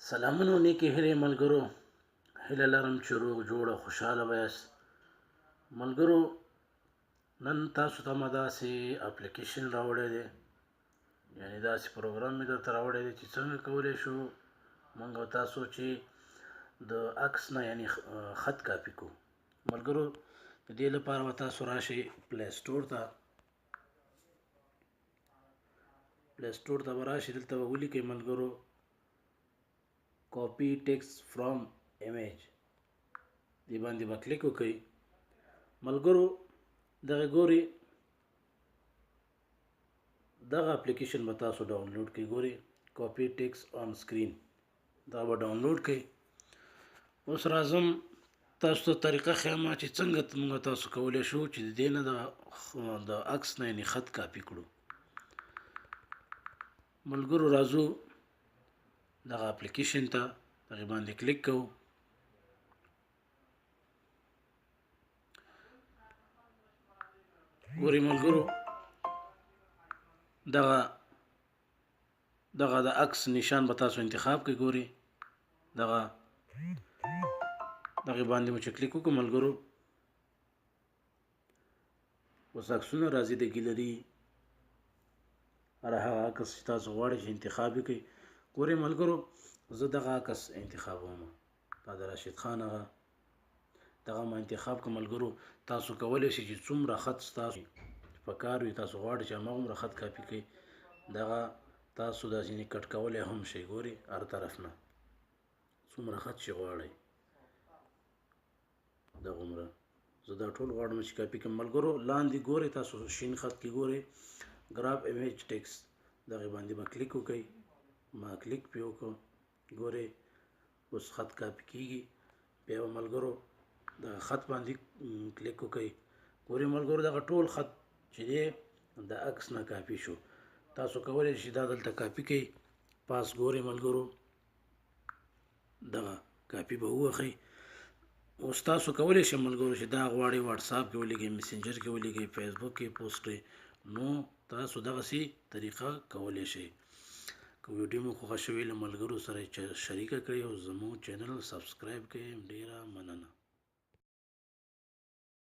سلامونه او نیکې هیلې ملګرو، هیله لرم چې روغ جوړ او خوشحاله به یاست. ملګرو، نن تاسو ته ما داسې اپلیکیشن راوړی دی، یعنی داسې پروګرام مې درته راوړی دی چې څنګه کولی شو موږ او تاسو چې د عکس نه یعنی خط کاپي کو. ملګرو، د دې لپاره به تاسو راشئ پلی سټور ته. پلی سټور ته به راشئ، دلته به ولیکئ ملګرو کاپي ټیکس فرام ایمیج، دې باندې به کلیک وکړئ. ملګرو، دغه ګوري دغه اپلیکیشن به تاسو ډاونلوډ کړئ. ګوري کاپي ټیکس آن سکرین، دا به ډاونلوډ کړئ. اوس راځم تاسو ته طریقه ښیم چې څنګه موږ تاسو کولی شو چې د دې نه د عکس نه یعنی خط کاپي کړو. ملګرو، راځو دغه اپلیکیشن ته، دغه باندې کلیک کوو. ګوري ملګرو، دغه دغه د عکس نشان به تاسو انتخاب کړئ. ګوري دغه دغه باندې مو چې کلیک وکړو ملګرو، اوس عکسونه راځي د ګیلري، هر هغه عکس چې تاسو غواړئ چې انتخاب یې کړئ. ګورئ ملګرو، زه دغه عکس انتخابوم، دا د راشد خان هغه دغه ما انتخاب کړ. ملګرو، تاسو کولی شئ چې څومره خط ستاسو په کار وي، تاسو غواړئ چې هماغومره خط کاپي کړئ، دغه تاسو داسې کټ کولی هم شئ. ګورئ، هر طرف نه څومره خط چې غواړئ دغومره. زه دا ټول غواړم چې کاپي کړم. ملګرو، لاندې ګورئ تاسو شین خط کې ګورئ ګراف ایمیج ټیکس، دغه باندې به کلیک وکړئ. ما کلیک پې وکړو، ګورئ اوس خط کاپي کیږي. بیا به ملګرو دغه خط باندې کلیک وکړئ. ګورئ ملګرو، دغه ټول خط چې دی د عکس نه کاپي شو. تاسو کولی شئ دا دلته کاپي کړئ. پاس ګورئ ملګرو، دغه کاپي به ووهئ. اوس تاسو کولی شئ ملګرو چې دا غواړئ واتساپ کې ولیږئ، میسنجر کې ولیږئ، فیسبوک کې پوسټ کړئ، نو تاسو دغسې طریقه کولی شئ. که ویډیو مو خوښه شوې، له ملګرو سره شریکه کړئ او زموږ چینل سبسکرایب کړئ. ډېره مننه.